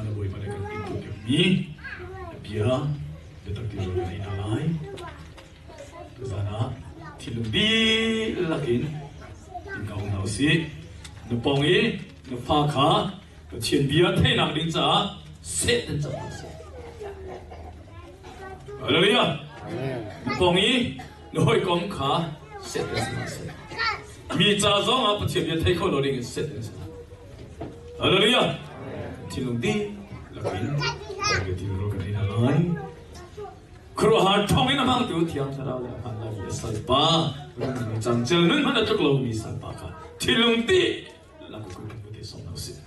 Tuzan ah Bawipa nih kan timhtuahpiakmi bia biatak ti rawl kan ei hna lai. Tuzan ah thinlung dihlak in in ka hung hna usih. Na pawng i na fa kha Pathian bia theihnak ding caah seh nan cam hna seh. Hallelujah. Na pawng i na hawikom kha seh nan si hna seh. Mi ca zong ah Pathian bia thei kho lo ding in seh nan si hna. Hallelujah. Thinlung dihlak in Bawipa thinlung kan ei hna lai. Khuaruahhar ṭhawng in a hmangtu Thiang Thlarau le a hman laimi a salpa cangcel nun hmanh a tluk lomi salpa kha thinlung ti lak kun kan te sawm hna usih.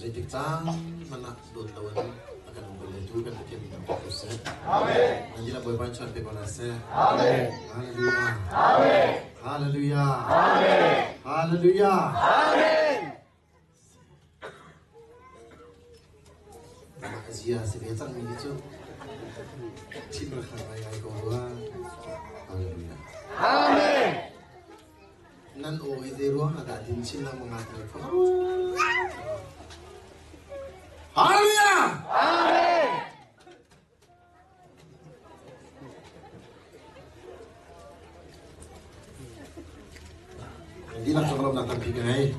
Zeitik caan hmanh ah dawt lo in a kan um bal tu kan Pathian min ko seh. Amen. Nan dihlak Bawipa in chuan pe ko hna seh. Amen. Hallelujah. Amen. Hallelujah. Amen. Hallelujah. Amen. Mah zia si ve cang mi cu chim ra ngai ngai ko rua. Hallelujah. Amen. Nan aw hi zei ruang ah dah din chin lengmang ah kan i Hallelujah! Amen! Dihlak conglawmhnak tampi ka ngei.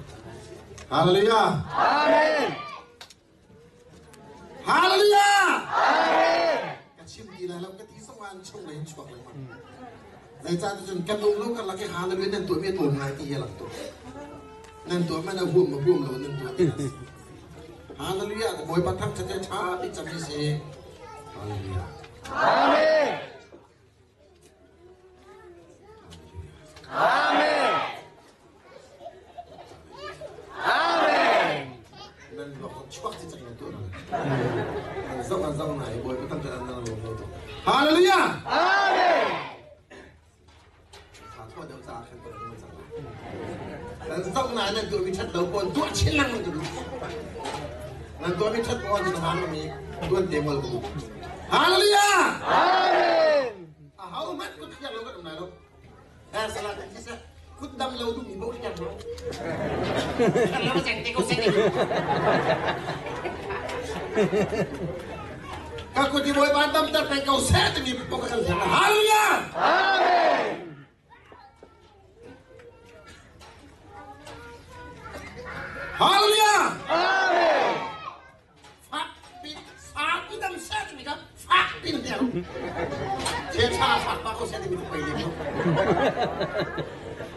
Hallelujah! Amen! Hallelujah! Amen! Ka chim ti lai lo ka ti zong an chung lei in chuak lengmang. Zeicah cun kan um lo karlak i hallelujah nan tuah mi a tlawm ngai ti hi a lang tuk. Nan tuah man a huam a huam lo nan tuah ti a si. Hallelujah! Bawipa thangṭhat he ṭha bik cem hi si. Hallelujah. Amen. Amen. Amen. Nan lok chuak ci cang tu nan. Nan zong an zong nai bawi patam tan nan lom lo tu. Hallelujah. Amen. Tha thua deuh ca khan ko nan cang. Nan zong nai nan tuah mi that lo pon tuah chin lang tu. Nan tuah mi that pon tu na mi tuan te mol tu. Hallelujah. Amen. Aho hmanh kut thiang lo kan um lai lo. Eh salah kan siseh kut dam lo duhmi paoh thiang lo. Thiang lo seng te ko seng. Ka kut i Bawipa damter peng ko seh timi paoh ka kan thiang. Hallelujah! Amen. Hallelujah! Amen. Fak dam seh timi kha fak pin der. Che tha fak pa ko seh timi tu pei lem.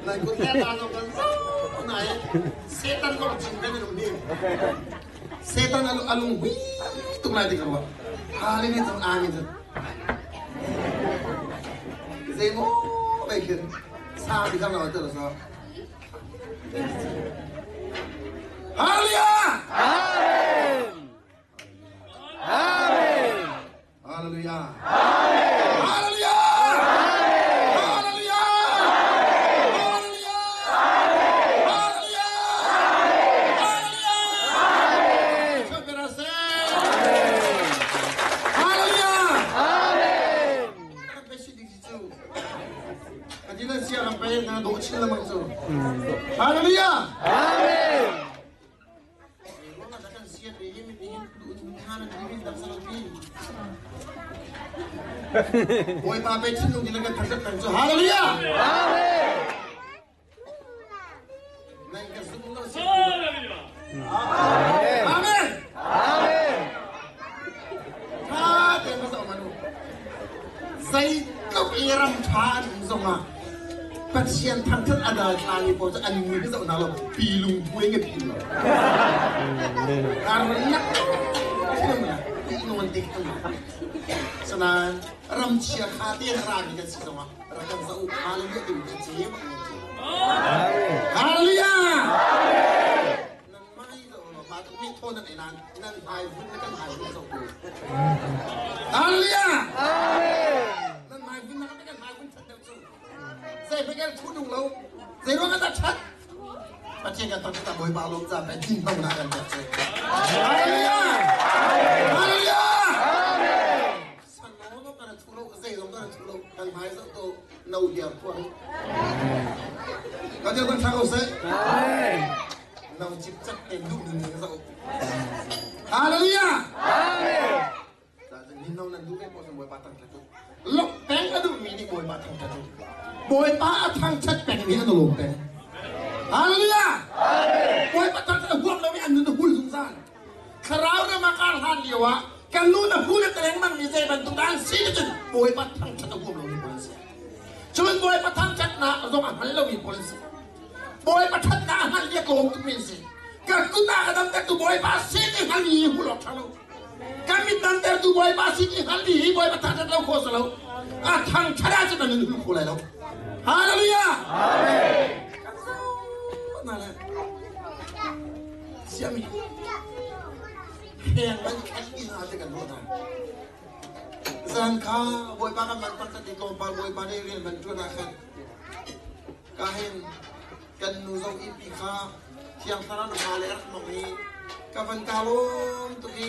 Nan kun le ta zong kan zo nai Satan kong chim kan um ni. Satan alu alung hui tuk lai ti ka ruah. Hallelujah cang amen cang. Zei mo mai khin sa ti kam lo te lo so. Hallelujah! Amen. Amen. Hallelujah. Amen. Hallelujah. Amen. Hallelujah. Hallelujah. Hallelujah. Hallelujah. Amen. Hallelujah. Adina sia ram pe na do chin lamang cu. Hallelujah. Amen. Bawipa pe thinlung din kan thangṭhat peng cu. Hallelujah. Amen. Nan ka zumh lo si. Hallelujah. Amen. Amen. Tha tein va zoh hmanh u. Zeitluk i ram ṭha an um zongah Pathian thangṭhat a daithla mi pawl cu an mui ka zoh hna lo pilung puai nge phil lo. Karlak thil nawn te kan Sanain ram chia kha te ra mi kan si zongah rak kan zoh u hallelujah ti mi ci Hallelujah. Nangmah i zoh law mah mi thaw nan ei nan nan hmai vun le kan hmai vun zoh tu. Hallelujah. Nan hmai vun na kan hmai vun that deuh cu. Zei hmanh thu dung lo. Zei ruang ah dah that? Pathian kan thangṭhat ah Bawipa lawm ca pe din hno na kan pek cu. Hallelujah! Hallelujah! Sano no kana thu lo zei zong kana thu lo kan hmai zo to no hiar khuang. Ka dia kan thla ko seh. No chip chak te duh ning ning zo. Hallelujah! Ni no nan duh ve ko Bawipa thang that u. Lok peng a duh mi nih Bawipa thang that u. Bawipa a thang that peng mi an lawm peng. Hallelujah! Bawipa thang that a huam lo mi an nun a hul zungzal. Thlarau ram ah kar hlan lio ah kan nu na hul a lengmang mi zei bantuk dah an si ti cun Bawipa thangṭhat a huam lomi pawl an si. Cun Bawipa thangṭhatnak zong a hngal lomi pawl an si. Bawipa ṭhatnak a hngal i a tlawm tukmi an si. Ka kut ah ka damtertu Bawipa si ti hngalmi hi hul awk ṭha lo. Kan mit damtertu Bawipa si ti hngalmi hi Bawipa thangṭhat lo khawh si lo. A thangṭhat ahcun kan nun hul kho lai lo. Hallelujah! Amen. Kan Siami heng man khat i hna te kan ruah hna. Zan kha Bawipa kan man pakhat i tlawmpal Bawipa nih rian man ṭuan ah khan ka hin kan nu zong ipi kha thiang thlarau na hma le rak mong i ka van ka lawm tuk i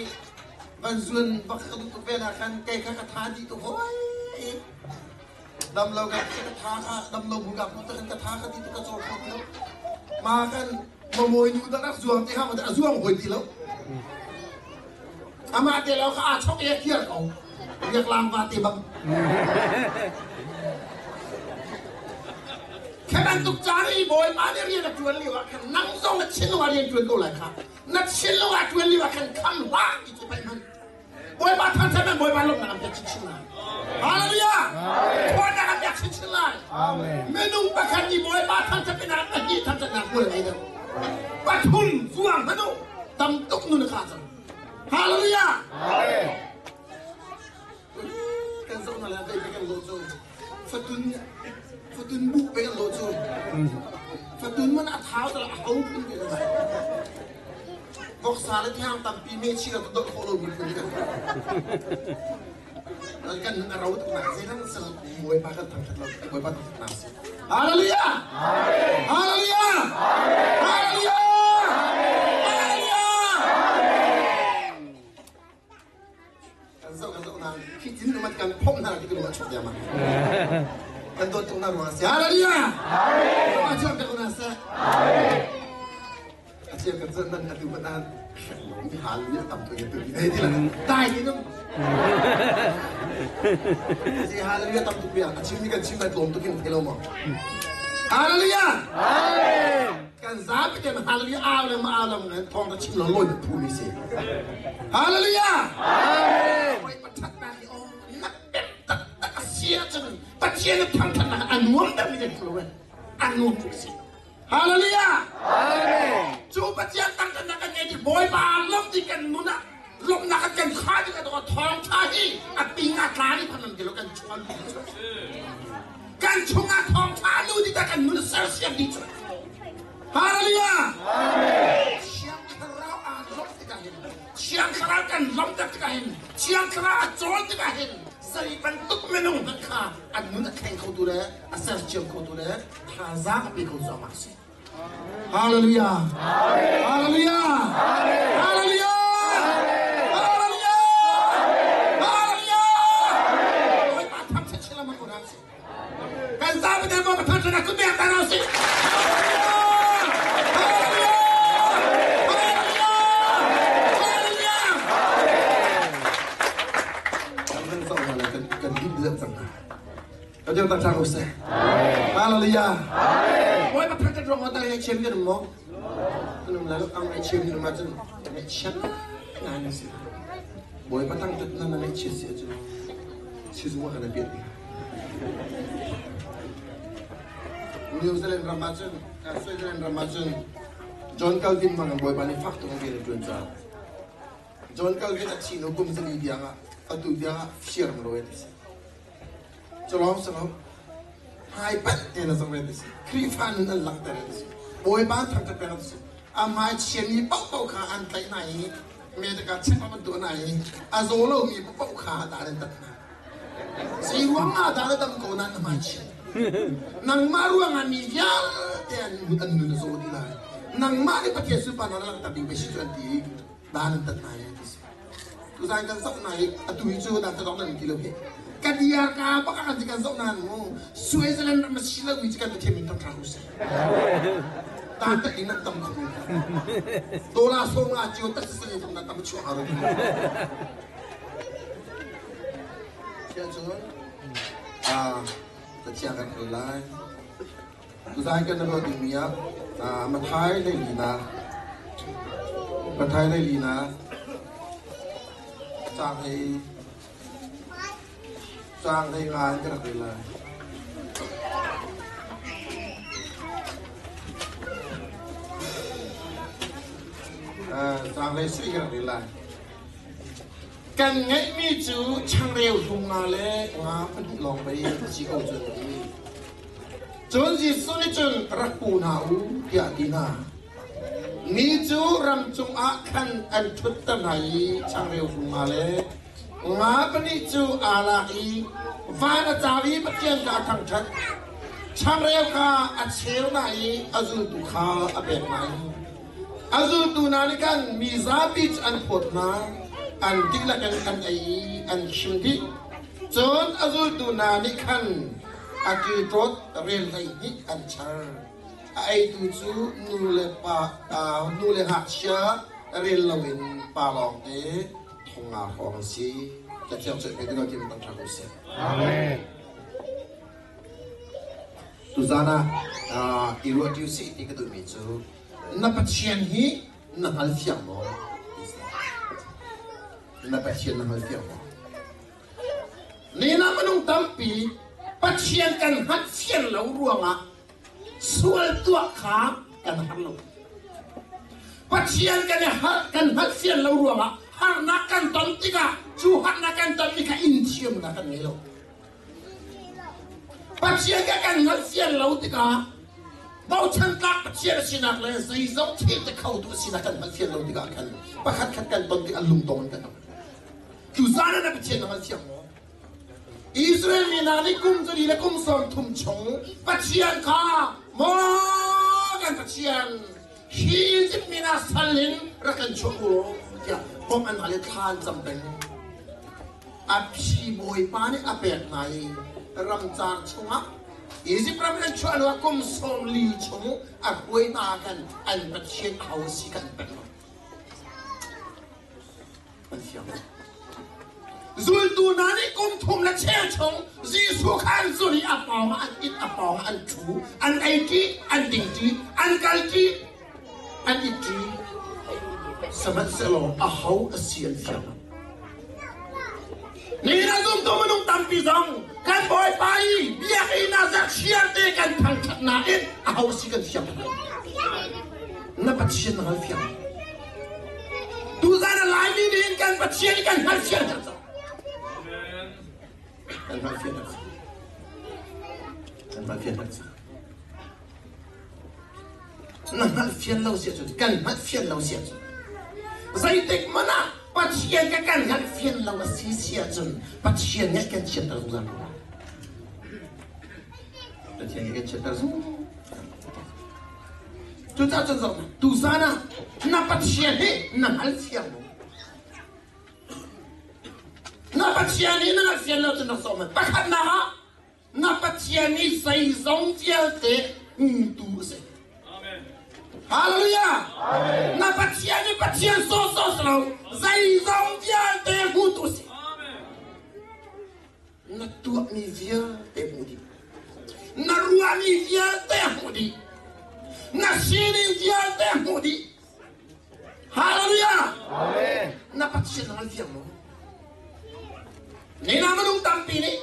van zuan bak ka duh tuk ve na khan kei kha ka tha dih tuk hoi dam lo ka ka tha kha dam lo bu ka pu ta kan ka tha ka ti tuk ka cawl kho ti lo ma kan mamawi nu dah rak zuang te ha a zuang hoi ti lo amah te lo kha aa chok e khiar ko riak lang va te bang Khi bantuk caan i Bawipa nih rian a ṭuan lio ah khan nang zong na thinlung ah rian ṭuan ko lai kha. Na thinlung ah ṭuan lio ah khan kham hlah ti cu pei hmanh. Bawipa thangṭhat man Bawipa lawmhnak an pek chinchin lai. Hallelujah! Ṭhawnnak an pek chinchin lai. Minung pakhat nih Bawipa thangṭhat in ah pahnih thangṭhatnak hmual ngei deuh. Pathum zuang hmanh u tam tuk nun a kha cang. Hallelujah! Kan zoh hna lai vei kan lawh cu fatun fatun bu pe kan lawh cu fatun man a thau ta a ho phun ke kan voksa le thiang tampi me chi la dot khawh lo mi phun kan kan nun a ro tuk na zei sal Bawipa kan thangthat lo Bawipa thangthat na si Hallelujah Hallelujah Hallelujah Hallelujah Kan zoh kan zoh na khi tin umat kan phomh hna ti kan ruah chuk diam kan dawt tuk na ruang si hallelujah amen a chiam ka una sa a chiam kan zan nan atu pat an mi hal mi tam tu tu ni ti la dai ni num si hallelujah tam tu pia a chim mi kan chim lai tlawm tu kin thelo mo hallelujah amen Kan zapi ten hallelujah au le ma au le ngan thawng ta chim lo loi phu mi si. Hallelujah. Amen. Oi pathat na hi o na pek tak tak a sia cun Pathian na thangthat nak a nuam deuh mi den lo a nuam tuk si. Hallelujah. Amen. Cu Pathian thangthat nak kan ngei ti Bawipa lom ti kan nun ah lomnak kan kan kha ti ka thawng tha hi a ping a tla ni phan ti lo kan chung Kan chungah thawngṭha a luh tikah kan nun a sersiam dih cu. Hallelujah! Amen. Thiang Thlarau aa lawmh tikah hin, Thiang Thlarau kan lawmhter tikah hin, Thiang Thlarau a cawl tikah hin, zei bantuk minung hmanh kha an nun a thleng khotu le a sersiam khotu le thazaang a pe kho cu amah a si. Hallelujah! Hallelujah! Hallelujah! Hallelujah! Hallelujah! Bawipa thangṭhat chin lengmang ko hna usih. Kan zapi te Bawipa thangṭhat ah kut bek ta hna usih. Hallelujah! Hallelujah! Hallelujah! Kan kan zoh hna lai kan kan him deuh cang hna. Ka dir tak ko seh. Hallelujah. Bawipa thangṭhat ruang ah ai chiam kan um maw? Kan um lai lo. Ang ai chiam kan um ahcun ngaihchiat ngai na si. Bawipa thangṭhat na na ngaihchiat si ahcun sizung ah kan i piat ding. New Zealand ram ahcun, Switzerland ram ahcun John Calvin hmang in Bawipa nih fak tuk in rian a ṭuan caah John Calvin a thih hnu kum zali tiang ah atu tiang ah fir an rawi ti si. Culawng si lo, hmaipanh te na zoh ti si. Khrihfa nun an langhter ti si. Bawipa thangṭhat peng ti si. A hmai chiami paohpaoh kha an tlaih hna i medical check-up an tuah hna i a zaw lomi paoh kha dan an tat hna. Zei ruang ah dah na dam ko nain na hmai chiat? Nangmah ruangah mi vialte an nun a zaw dih lai. Nangmah nih Pathian sunparnak na langhter ding pei si cu an ti. Dan an tat hna i ti si. Tuzan kan zoh hna i atu hi cu dan tat awk nan ti lo hi. Ka diar ka bak ah kan zoh na mu. Switzerland ram a si lo mi cu kan Pathian min thangṭhat u sih. Dan tat ding nan tam tuk. Dola sawm nga cio tat si thong nan tam chuah hnga ro. Siah cun ah Pathian kan hal lai. Tuzan kan ruah dingmi ah Mathai lei lina Mathai lei lina caang hei caang hei nga in ka rak rel lai. Caang hlei sui ka rak rel lai. Kan ngeihmi cu changreu hlum nga le nga pahnih lawng pei a si ko cu an ti. Cun Jesuh nih cun rak pu hna u tiah a ti hna. Mi cu ram cungah khan an ṭhutter hna i changreu hlum nga le nga pahnih cu aa lak i van a cau i Pathian kha a thangṭhat. Changreu kha a cheu hna i a zultu kha a pek hna i A zultu hna nih khan mi zapi cu an phawt hna, an dihlak in an ei i an khim dih. Cun a zultu hna nih khan a ṭilṭawt rel 12 an char. A eitu cu nu le pa, nu le ngakchia rel loin pa lawngte thong nga hrawng an si. Cathiang cu pe ti lo ti ṭha ko seh. Amen. Tuzan ah i ruah ṭi usih ti ka duhmi cu na Pathian hi na hngal fiang maw? Na Pathian na hngal fiang maw? Nina minung tampi Pathian kan hngalh fian lo ruangah sual tuah kha kan har lo. Pathian kan i har kan hngalh fian lo ruangah harnak kan ton tikah cu harnak kan tonmi kha in thiamnak kan ngei lo. Pathian kha kan hngalhfian lo tikah bochan tlak Pathian a sinak le zeizong thil te khotu a sinak kan hngalhfian lo tikah khan pakhat khat kan ton tik an lungtong in kan um. Tu zan ah na Pathian na hngalthiam maw? Israel mi hna nih kum zali le kum 30 chung Pathian kha maw kan Pathian hi Egypt mi hna sal in rak kan chuah u law tiah bawmh an hal i thla an cam peng. A phi bawipa nih a pek hna i ramcar chungah Izipt ram an chuah lioah kum 40 chung a hruai hna ah khan an Pathian aho a si kha an pek lo. An fiang. Zultu hna nih kum thum le cheu chung Jesuh kha an zulh i a pawng ah an it, a pawng ah an ṭhu, an ei ṭi, an ding ṭi, an kal ṭi, an it ṭi. Sihmanhsehlaw aho a si an fiang lo. Nihin ah zumtu minung tampi zong kan Bawipa i biakinn ah zarhchiar te kan thangṭhat nain aho si kan fiang lo. Na Pathian na hngal fiang. Tuzan ah Laimi nih kan Pathian kan hngal fiang cang. Kan hngal fiang cang. Kan hngal fiang cang. Na hngalhfian lo si ahcun kan hngalhfian lo si ahcun zeitik hmanh ah Pathian ka kan hngalhfian lo a si si ahcun Pathian nih kan chiatter zungzal ko lai. Pathian nih kan chiatter zungzal. Cucaah cun zoh tuzan ah na Pathian hi na hngalfiang maw? Na Pathian hi na hngalhfian lo cun rak zoh hmanh. Pakhatnak ah Na Pathian nih zeizong vialte hmutu a si. Hallelujah! Amen. Na Pathian nih Pathian sawhsawh si lo, zeizong vialte hmutu a si. Na tuahmi vialte hmu dih. Na ruahmi vialte hmu dih. Na sining vialte hmu dih. Hallelujah! Amen. Na Pathian na hngalthiam maw? Nina minung tampi nih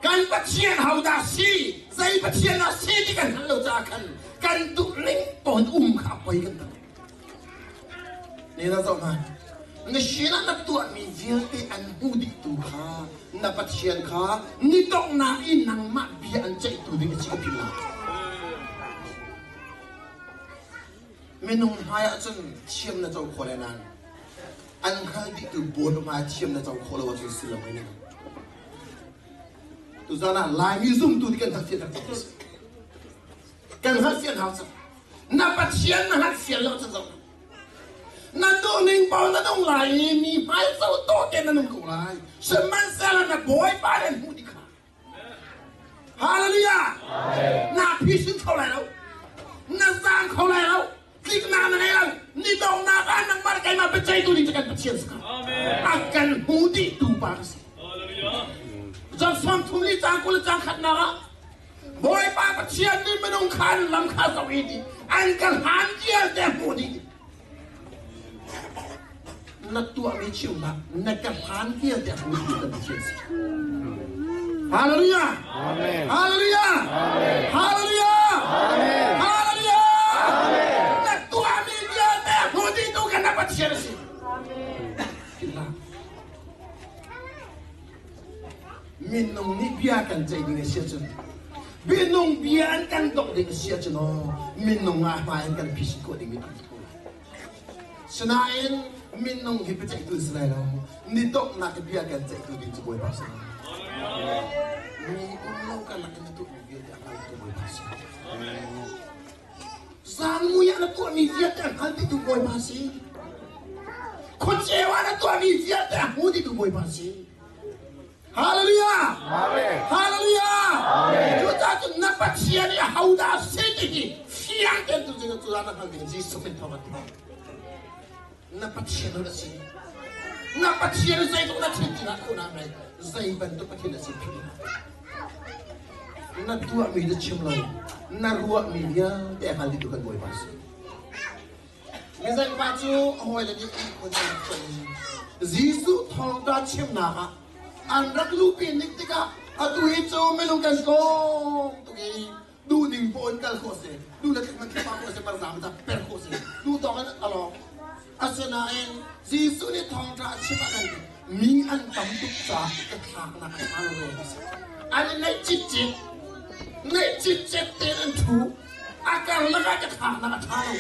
kan Pathian hodah si, zei Pathian dah si ti kan hngalh lo caah khan kan duh ning pawn um kha poi kan tam. Nina zoh hna. Na sinah na tuahmi vialte an hmu dihtu kha na Pathian kha ni donghnak i nangmah bia an ceihtu ding a si ka philh lai. Minung hmai ahcun thiam na co khawh lai nain an hngal dihtu bawipa hmai thiam na co khawh lo ahcun si lo in. Tuzan ah Laimi zumtu ti kan hngalhfian rak cang si. Kan hngalhfian hau cang. Na Pathian na hngalhfian lo cun zoh. Na duhning paoh na nung lai i mi hmai zoh dawh tein na nung ko lai. Sihmanhsehlaw na Bawipa nih an hmuh dih kha. Hallelujah! Na phisin kho lai lo. Na zaang kho lai lo. Tliknak na ngei lo. Ni donghnak ah nangmah le keimah biaceihtu ding cu kan Pathian si ko. A kan hmu dihtu pa ka si. Job sawm thum li caang 20 le caang khatnak ah Bawipa Pathian nih minung kha an lam kha zoh i ti an ka hlan vialte hmuh dih. Na tuahmi chimnak na ka hlan vialte a hmu dih kan Pathian si. Hallelujah! Amen. Hallelujah! Amen. Hallelujah! Amen. Hallelujah! Amen. Na tuahmi vialte hmu dihtu kan na Pathian a si. Minung nih bia kan ceih ding a si ahcun minung bia an kan dongh ding a si ahcun aw minung ah hmai an kan phisin khawh ding mi tam ko lai. Sinain minung hi biaceihtu si lai lo. Ni donghnak i bia kan ceihtu ding cu Bawipa si lai. Mi um lo karlak in na tuahmi vialte a hngaltu Bawipa si. Zan mui ah na tuahmi vialte a hngal dihtu Bawipa si. Khuaceu ah na tuahmi vialte a hmu dihtu Bawipa si. Hallelujah! Amen. Hallelujah! Amen. Cucaah cun na Pathian i ahodah a si ti hi fiang tein tu cu cu na hngal ding Jesuh min thawng in na Pathian a si. Na Pathian zeitluk na thin ti hlah khawh na zei bantuk Pathian a si philh Na tuahmi na chim lo, na ruahmi vialte a hngal dihtu kan Bawipa a si. Mizengpa cu a hawile nih an khun an rak ton i Jesuh thawngṭha chimnak ah an rak luhpi nik tikah atu hi cu minung kan tlawm tuk i duh ning paoh in kal khawh si, duh le tlik man tlik khawh si, parzaam ta per khawh si, duh tawk in a lawng. Asinain Jesuh nih thawngṭha a chim ah khan mi an tam tuk caah ka thlaknak a ṭha lo ti si. An i ngaih cikcek, ngaih cikcek tein an ṭhu. A karlak ah ka thlaknak a ṭha lo.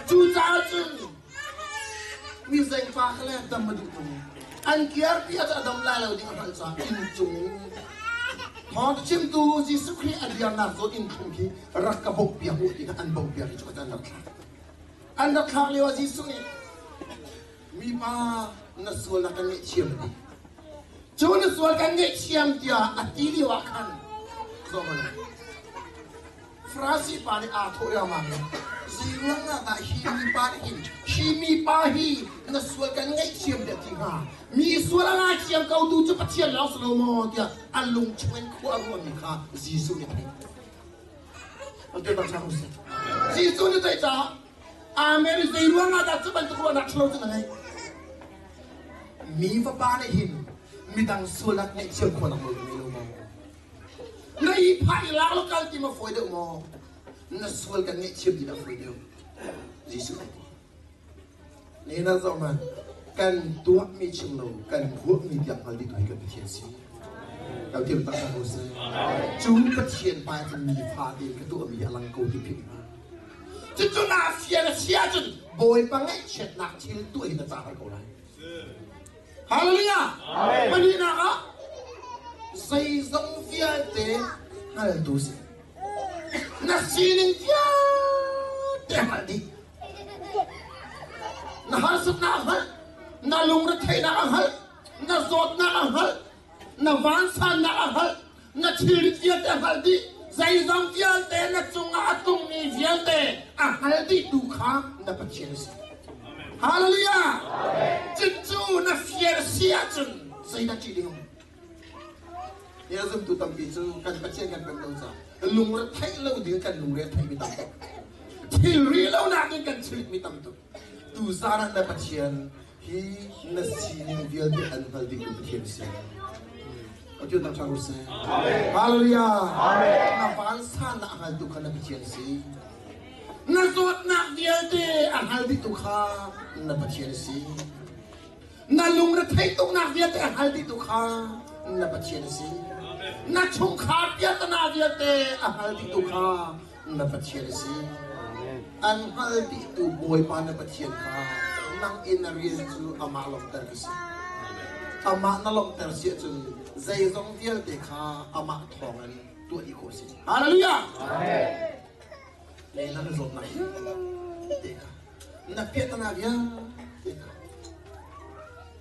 Cucaah cun mi zengpa kha le dam a duh tung. An kiarpi ah cun a dam lai lo ding a hngalh caah inn cung in thawngṭha chimtu Jesuh Khrih a dirnak zawn inn thlung khi rak ka bawmh piak u ti kha an bawmh piak i cu an rak thlak. An rak thlak lio ah Jesuh nih mipa na sualnak kan ngaihthiam a ti. Cu na sual kan ngaihthiam tiah a ti lio ah khan zoh Farasi pa nih aa thawh riangmang i zeiruang ah dah hi mipa nih hin hi mipa hi na sual kan ngaihthiam tiah ti hnga mi sual a ngaithiam ko tu cu Pathian lawng si lo maw tiah a lung chung in khua a ruahmi kha Jesuh nih a theih. Jesuh nih zeicah Amen zei ruangah dah cu bantuk ruahnak ṭhalo cu na ngeih? Mi fapa nih hin midang sualnak ngaihthiam khawhnak nawl na ngei lo maw? Na i phah i lak lo kal ti ma fawi deuh maw? Na sual kan ngaihthiam ti dah fawi deuh? Jesuh a ti. Nihin ah zoh hmanh, kan tuahmi chim lo, kan ruahmi tiang hngal dih tu hi kan Pathian si. Kan thiam tak ko seh. Cu Pathian hmai cun mi fa tein ka tuahmi a lang ko ti philh hna. Cucu naa fian a si ahcun Bawipa ngaihchiatnak thil tuah hi na ca har ko lai. Hallelujah! Pahnihnak ah zeizong vialte hngaltu si. Na sining vialte hngalh dih. Na harsatnak a hngalh, na lungretheihnak a hngalh, na zawtnak a hngalh, na vansannak a hngalh, na thilrit vialte a hngalh dih. Zeizong vialte na cungah a tlungmi vialte a hngal dihtu kha na Pathian a si. Hallelujah! Cucu na fiar si ahcun zeidah ṭih ding um? Hi a zumtu tampi cu kan Pathian kan pem lo caah lungre theih lo ding kan lungre a theihmi tam tuk. Thilri lonak in kan chilitmi tam tuk. Tuzaan ah na Pathian hi na sining vialte an hngal dihtu Pathian si. Pathian tak ṭha seh. Hallelujah. Na vansan na hngaltu kha na Pathian si. Na zawtnak vialte a hngal dihtu kha na Pathian si. Na lungretheih tuknak vialte a hngal dihtu kha na Pathian a si. Na chungkhar piahtana vialte a hngal dihtu kha na Pathian a si. An hngal dihtu Bawipa na Pathian kha nang in na rian cu amah lawmhter ka si. Amah na lawmhter si ahcun zeizong vialte kha amah thawngin tuah dih khawh a si. Hallelujah! Amen. Na zawtnak vialte kha. Na piahtana vialte hna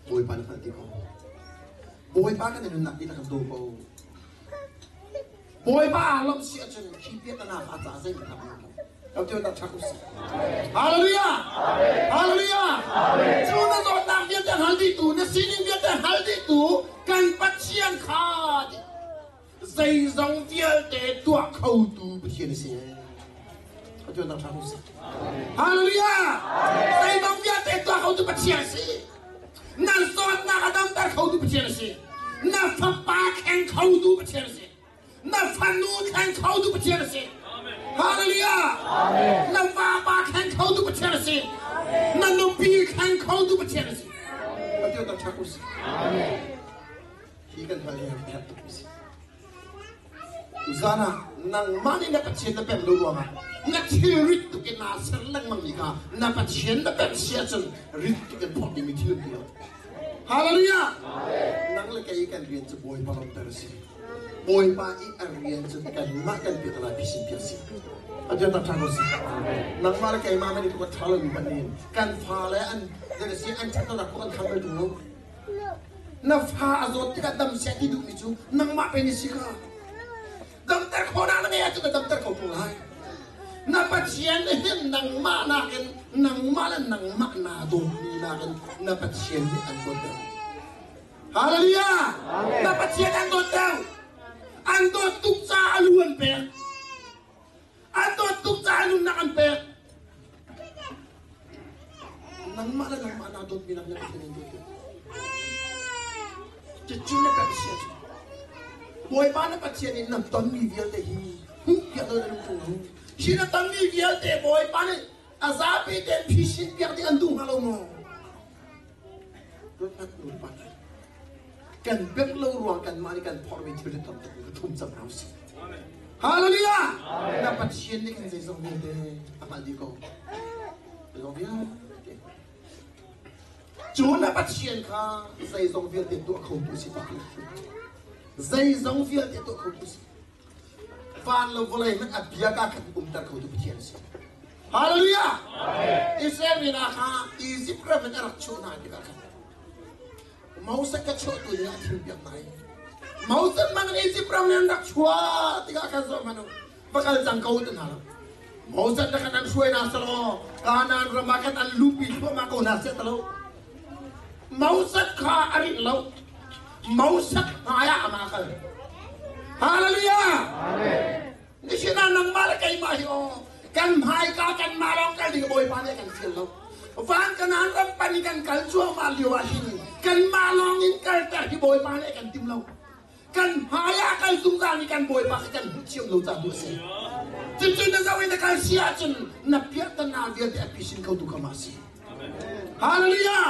Bawipa na hngalh ti ko. Bawipa kan i nunnak dihlak kan daw ko. Bawipa aa lawmh si ahcun khi piahtana kha a caah zeihmanh a hmu lo. Hallelujah! Hallelujah! Cu na zawtnak vialte hngal dihtu, na sining vialte hngal dihtu kan Pathian kha zeizong vialte tuah khotu Pathian a si. Hallelujah! Zeizong vialte tuah khotu Pathian a si. Na zawtnak a damter khotu Pathian a si. Na fapa thleng khotu Pathian a si. Na fanu thleng khotu Pathian a si. Hallelujah! Na vapa thleng khotu Pathian a si. Na nupi thleng khotu Pathian a si. Pathian tak ṭha ko si. Hi kan hngalh hi a tuk si. Zan ah nangmah nih na Pathian na pemh lo ruangah na thilrit tuk in naa ser lengmang mi kha na Pathian na pemh si ahcun rit tuk in phorh dingmi thil um ti lo. Hallelujah! Nang le kei kan rian cu Bawipa lawmter a si. Bawipa i a rian cu kanmah kan piak lai phisin piak si. Pathian tak ṭha ko si. Nangmah le keimah man i tuk a ṭha lomi hmanh nih kan fale an si an ṭhatnak kan kham bal ṭung lo. Na fa a zawt tikah dam seh ti duhmi cu nangmah pe ni si kha. Damter khawhnak na ngeih ahcun na damter ko ṭung lai. Na Pathian nih hin nangmah nakin nangmah le nangmah naa dawtmi nakin na Pathian nih an dawt deuh. Hallelujah! Na Pathian an dawt deuh. An dawt tuk caah a lu an pek. An dawt tuk caah nunnak an pek. Nangmah le nangmah naa dawtmi nak na Pathian an dawt deuh. Cucu na pek si ahcun Bawipa na Pathian in na tonmi vialte hi hmuhpiak lo na lung ṭung lo. Hi na tonmi vialte Bawipa nih a zapi tein phisin piak ding an duh hnga lo maw? Ruat nu pa kan pek lo ruang kanmah nih kan phorhmi thil hi tam tuk ka thum cang hna usih. Hallelujah! Na Pathian nih kan zeizong vialte a hngalh dih ko. Zeizong vialte. Cu na Pathian kha zeizong vialte tuah khotu si tak. Zeizong vialte tuah khotu si. Van le vawlei hmanh a bia ka khat umter khotu Pathian si. Hallelujah! Israel mi hna kha Egypt ram in a rak chuah hna tikah khan Moses ka chuahtu nih a thimpiak hna i Moses man in Egypt ram in an rak chuah tikah khan zoh hmanh u, va kal cang ko ti hna lo. Moses na kan an hruai hna selaw Kanaan ram ah khan an lupi thluahmah ko hna seh ti lo. Moses kha a rinh lo. Moses hmai ah amah kal. Hallelujah! Nihin ah nangmah le keimah hi aw kan hmaika kanmah lawng kal ding Bawipa nih a kan fial lo. Van Kanaan ram pan i kan kal cuahmah lio ah hin kanmah lawng in kalter hi Bawipa nih a kan tim lo. Kan hmai ah kal zungzal mi kan Bawipa khi kan hmuh thiam lo caah tu a si. Cucu na zoh i na kal si ahcun na piahtana vialte a pisin kho tu kha mah a si. Hallelujah!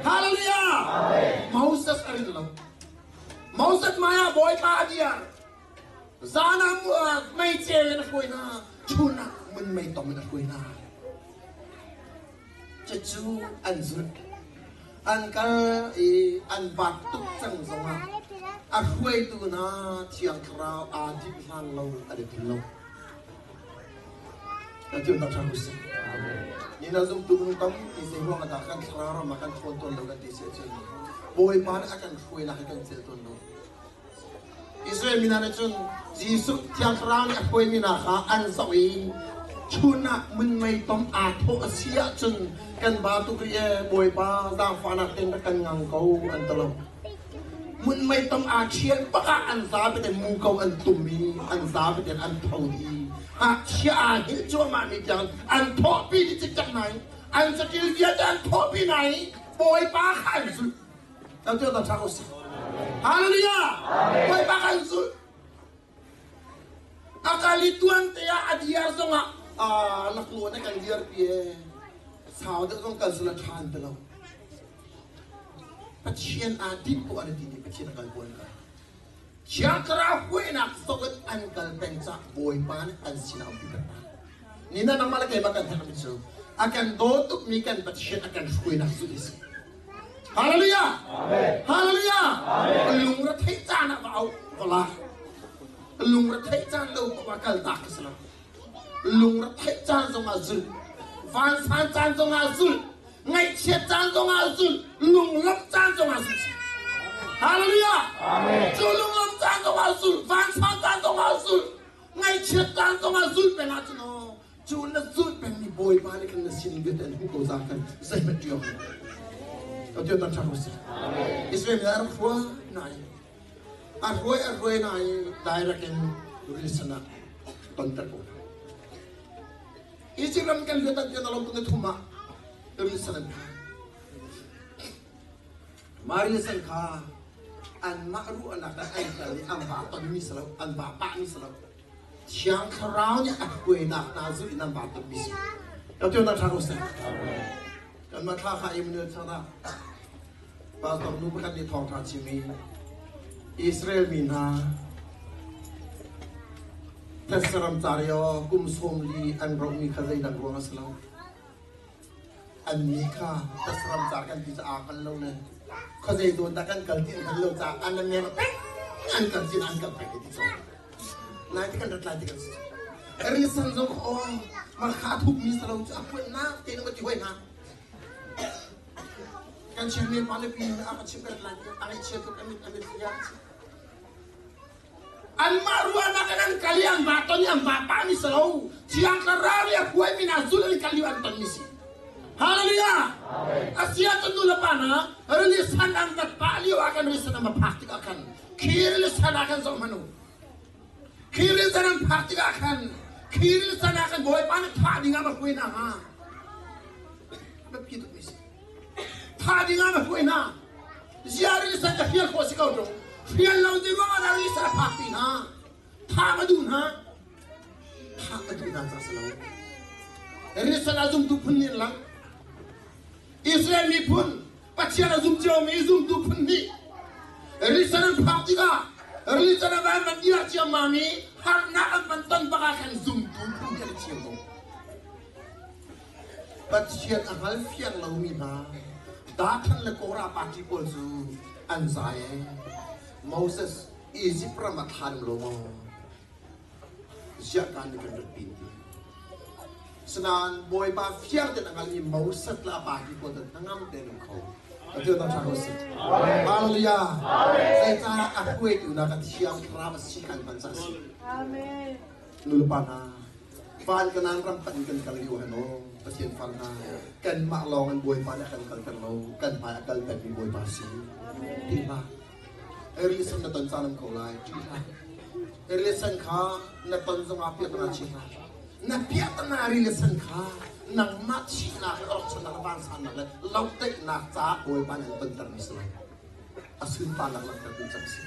Hallelujah! Moses a rin lo. Moses hmai ah Bawipa a dir. Zan ah mei ceu in a hruai hna, chun ah mun mei tom in a hruai hna. Cucu an zulh. An kal i an bat tuk cang zongah a hruaitu hna Thiang Thlarau aa dinh hlan lo an i din lo. Kan tak ṭhan usih. Ni na zumtu minung tampi zei ruang ah dah kan thlarau ram ah kan ṭhawn tawn lo kan ti si ahcun Bawipa nih a kan hruai nak hi kan cel tawn lo. Israel mi hna nih cun Jesuh Thiang Thlarau nih a hruaimi hna kha an zoh i chun ah munmei tom aa thawh a si ahcun kan ba tuk rih ee Bawipa zaangfahnak tein rak kan ngang ko an ti lo. Munmei tom aa ṭhial bak ah an zapi tein muko an tum i an zapi tein an tho dih. Ngakchia aa hngilh cuahmahmi tiang an thawhpi dih cikcek hna i an saṭil vialte an thawhpi hna i Bawipa kha an zulh. Kan tuah tak ṭha usih. Hallelujah! Bawipa kan zulh. A kal i tuan te ah a diar zongah laklawh na kan diarpi ee. Sau deuh zong kal sila ṭha an ti lo. Pathian aa tinh ko an ti ni Pathian a kal buan kal. Thiang Thlarau huainak zong in an kal peng cah Bawipa nih an sinah umpi peng hna. Ni na nangmah le keimah kan herhmi cu a kan daw tukmi kan Pathian a kan hruainak zulh hi si. Hallelujah! Hallelujah! Lungre theih caan ah va auh va la. Lungre theih caan lo va kal tak ka si lo. Lungre theih caan zong ah zulh. Vansan caan zongah zulh, ngaihchiat caan zongah zulh, lunglawmh caan zongah zulh. Hallelujah! Amen. Cu lunglawmh caan zongah zulh, vansan caan zongah zulh, ngaihchiat caan zongah zulh peng ahcun aw, cu na zulh pengmi Bawipa nih khan na sin vialte an hmuh ko za khan zeihmanh ṭih awk ka tio tan ṭha ko si. Israel mi rak hruai nai a hruai a hruai nai direct in rilisan ah tonter ko hna. Egypt ram kan luat an tian alom tu thum ah rilisan an phan. Mah rilisan kha anmah ruahnak le an kal i an va tonmi si lo, an va pahmi si lo. Thiang Thlarau nih a hruainak hna zulh in an va tonmi si. Ka tio na ṭha ko seh. Kanmah thla kha Emmanuel changah pastor nu pakhat nih thawngṭha chim i Israel mi hna Thetse ram car i aw kum 40 an rohmi kha zeidang ruang a si lo. Annih kha thetse ram car kan ti caah hngal lo le khuazei zawn dah kan kal ti an hngal lo caah an mer peng an kal sin an kal peng ti cawng. Lai ti kan rat lai ti kan si. Risan zong aw ma kha thupmi salo cu a puannak te na ti hoi hna. Kan chim mi pa le pi a ka chim kan rat lai ti a ngaihchia tuk amit amit ya. Anmah ruahnak in an kal i an va ton i an va pahmi si lo. Thiang Thlarau nih a hruaimi hna zulh in kal i an tonmi si. Hallelujah! A si ahcun nu le pa hna, rili san an vat pah lio ah khan rili san an va phak tikah khan khi rili san ah khan zoh hmanh u. Khi rili san an phak tikah khan khi rili san ah khan Bawipa nih thah ding ah va hruai hna hnga. Biapi tukmi si. Thah ding ah va hruai hna. Ziah rilisan ka hrial khawh si ko ṭung. Hrial lo ti ruangah dah rilisan a phak ti hna. Thah ka duh hna. Thah ka duh hna ca si lo. Rilisan a zumtu phun nih lang. Israel miphun Pathian a zum ciomi zumtu phun nih rilisan an phak tikah rilisan a van van dir ciammam i harnak an van ton bak ah khan zumtu phun kan i thiam ko. Pathian a hngal fiang lomi hna Dathan le Korah party pawl cu an zai ee. Moses Egypt ram ah thla lo maw? Ziah kan nih kan rat pin ti. Sinain Bawipa fiang tein a hngalmi Moses le a party pawl cu hnangam tein um kho. Pathian thangṭhat ko seh. Hallelujah. Zeicah a hruaitu na ka thiang thlarau a si kan hman ca a si. Nulepa hna, van Kanaan ram panh in kan kal lio han aw Pathian far hna kanmah lawng in Bawipa nih a kan kalter lo kan hmai a kal pengmi Bawipa si ti hlah Erisan na ton caan am ko lai ṭih hlah Erisan kha na ton zongah piahtana chi hlah na piahtana rilisan kha nangmah thihnak le orchonnak le vansannak le lohdaihnak caah Bawipa nih an tontermi si lai a sunparnak langhtertu cang si.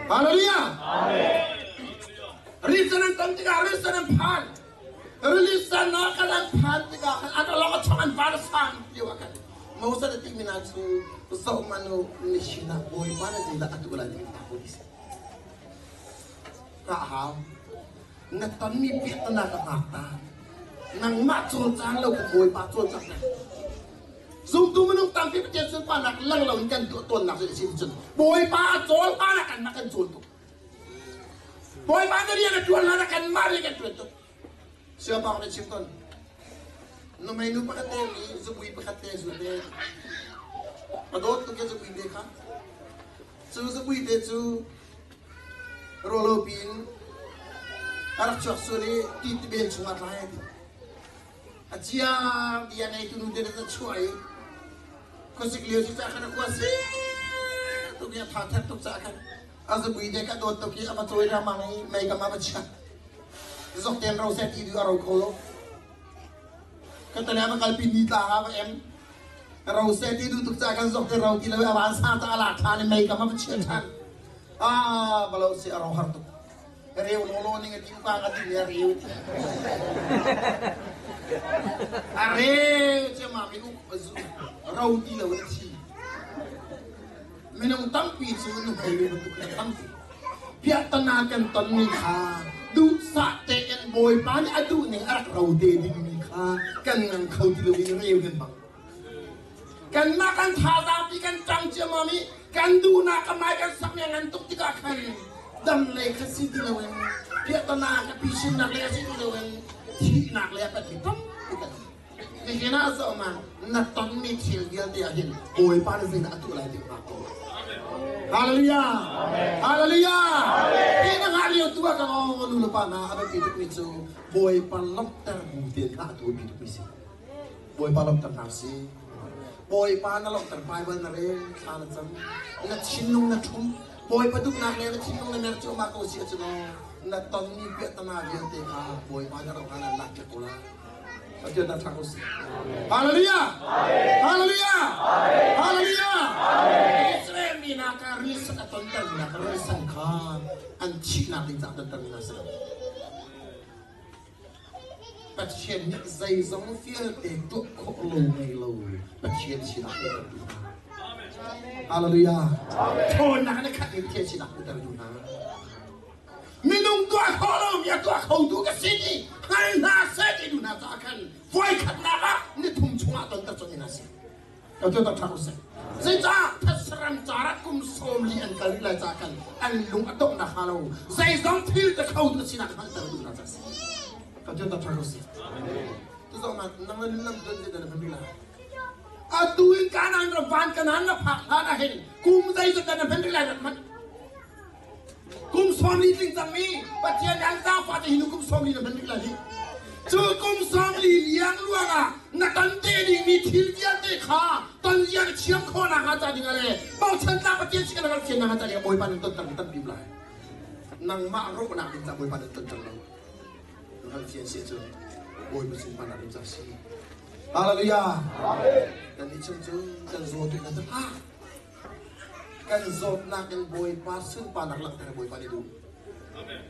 Hallelujah! Rilisan an ton tikah rilisan an phan. Rilisan ah kan an phan tikah khan an along a chong an van a sang lio ah khan Moses a timi hna cu zoh man u nihin ah Bawipa na zeidah a tuah lai ti ta ko si. Ka hau. Na tonmi piahtana ka hngak ta. Nangmah cawlcang lo ka Bawipa cawlcang na. Zumtu minung tampi Pathian sunparnak lang lo in kan tuah tawnnak cu a si cun Bawipa a cawl hlan ah kanmah kan cawl tuk. Bawipa na rian a ṭuan hlan ah kanmah rian kan ṭuan tuk. Siapak na chim ton. Numei nu pakhat te mi zubui pakhat te zu te. A dawt tuk ke zubui te kha. Cu zubui te cu rolo pin a rak chuak sual i ti tibel chungah tlai a ti. A ciang ti a ngeitu nu te na chuah i khuasik lio cu ca khan a khua si tuk i a tha that tuk caah khan a zubui te ka dawt tuk i a va cawi ramang i mei kam ah va chiah zok ten ro seh ti du a ro kho lo ka tale va kalpi ni tla ah va em ro seh ti du tuk caah kan zok te ro ti lo a van sa ta a lak than i mei kam ah va chiah than ah balo si a ro har tuk Reu lawlaw ning a ti upa ka ti a reu ti. A reu ciammam i ro ti lo in a thi. Minung tampi cu nuhmei nu bantuk in tampi. Piahtana kan tonmi kha duhsah tein Bawipa nih a duh ning a rak ro te dingmi kha kan ngang kho ti lo in reu kan bang. Kanmah kan thazaang pi kan ṭang ciammam i kan duhnak a mai kan sak ngan tuk tikah khan dam lei kha si ti loin piahtana ka pi sinnak lei a si ti loin thihnak lei a panh mi tampi kan um. Nihin ah zoh ma na tonmi thil vialte ah hin Bawipa nih zeidah a tuah lai ti hngak ko. Hallelujah! Hallelujah! Hi na ngah lio tu ah ka ngong nu le pa hna a biapi tukmi cu Bawipa lawmhter bu tein hngah tu a biapi tukmi si. Bawipa lawmhter hna si. Bawipa na lawmhter Bible na rel, thla na cam, na thinlung na ṭhum, Bawipa duhnak le na thinlung na mer cuahmah ko si ahcun aw na tonmi piahtana vialte kha Bawipa na ro hlan an lak piak ko lai. Pathian dah ṭha ko sih. Hallelujah! Hallelujah! Hallelujah! Israel mi hna kha risan a tonter mi hna kha risan kha an thihnak ding caah tonter mi hna si lo. Pathian nih zeizong vialte tuah khawh lo ngei lo Pathian sinak pekter duh hna. Hallelujah! Ṭhawnnak na khat in Pathian sinak pekter duh hna. Minung tuah khawh lomi a tuah khotu ka si ti hngal hna seh ti duh hna caah khan voikhatnak ah nithum chungah tonter colh hna seh. Ka tu tak ṭha ko seh. Zeicah thatsaram caah kum 40 an kal rih lai caah khan an lung a donghnak hnga lo zeizong thil te kho tu sinak hngalhter duh hna caah si. Ka tu tak ṭha ko seh. Tu zong nang le lam don te dan phan lai. Atu in kanan ram van kanan na phak hlan ah hin kum zeizat dan phan lai rat man. Kum 40 tling cangmi Pathian nih an zaangfah te hi kum 40 na hman rih lai hih. Cu kum 40 liang luang ah na ton te dingmi thil vialte kha ton zia na thiam khawh nakhnga ca ding ah le bochan tlak Pathian si kan rak thiam nakhnga ca ding ah Bawipa nan tonter tampi lai. Nangmah rawhnak ding ca Bawipa nan tonter lo. Na rak thian si cu Bawipa sunparnak ding ca si. Hallelujah. Kan i chung cu kan zaw tu na hlah. Kan zawtnak in Bawipa sunparnak langhter Bawipa nih duh.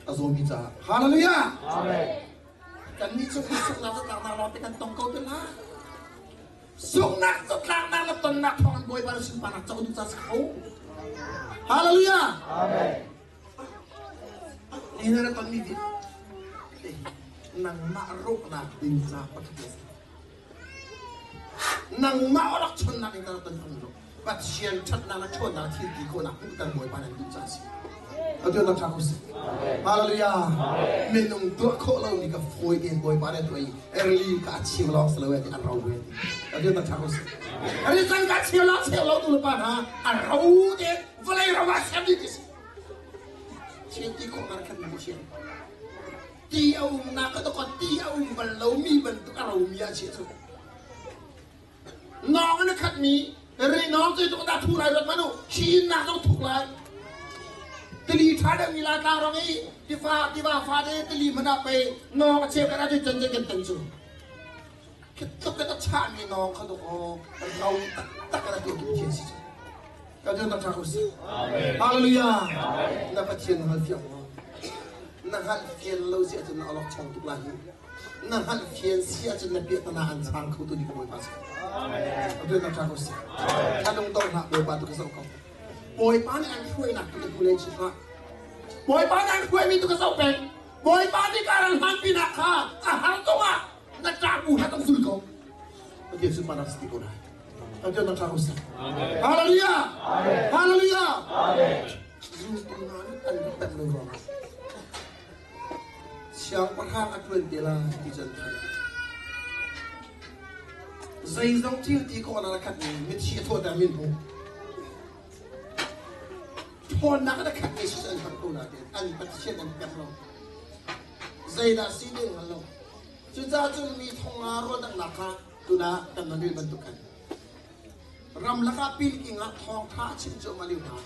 A zawmi caah. Hallelujah! Kannih cu sunghnak zatlaknak lawngte kan tong ko te la. Sunghnak zatlaknak na tonnak thawng in Bawipa na sunparnak co duh ca si kho. Hallelujah! Ni na tonmi vi nangmah rawhnak ding ca pakhat na si. Nangmah rak chonnak in ka rak ton fang lo. Pathian ṭhatnak le ṭhawnnak thil ti khawhnak hmuhter Bawipa nan duh caah a si. Atu na ṭha ko si. Hallelujah. Minung tuah khawh lomi ka fawi tein Bawipa nih a tuah i early ka a chim lawng si lo ti an ro ve ti. Atu na ṭha ko si. Ari cang ka cheu lo cheu lo tu le pa hna a ro te vawlei ro ah siam dih ti si. Thil ti khawh na khat mi Pathian. Ti a umnak ka to ti a um bal lomi bantuk a romi ah chia cu. Nawng in a khatmi rinawng cu tuk dah thu lai ruat manu khi in nak zong thuk lai tili ṭha deuh mi la tlang rong i tiva tiva fa te tili hmanh ah pei nawng a cheu kan ah cun cun kan tan cu khi tluk kan chah mi nawng kha duk aw ro taktak kan tu tu thian si cu ka tu tak ṭha ko si hallelujah na pathian na hngal fiang maw na hngalh fian lo si ahcun na alok chong tuk lai hi na hngalh fian si ahcun na piahtana an chang kho tu ding Bawipa si. Atu na ṭha ko si. Thla lung dong hlah Bawipa tu ka zoh ko. Bawipa nih an hruainak tu ka hmu len chin hlah. Bawipa nih an hruaimi tu ka zoh peng. Bawipa nih ka ral hman pinak kha a har tung ah na ṭah bu ha kan zul ko. Pathian sunparnak si ti ko lai. Pathian na ṭha ko si. Hallelujah! Hallelujah! Zultu hna nih an rak lo ruangah Siangpahrang a ṭuan te lai ti cu an theih. Zeizong thil ti khawhnak a khatmi mithi a thawhter min hmu. Ṭhawnnak a khatmi si cu an hngalh ko nain an Pathian an pek lo. Zeidah si ding hngal lo. Cucaah cun mi thong nga ruahdanghnak kha tunah kan van rel bantuk khan ramlak ah pilking ah thawngṭha a chim cuahmah lio hna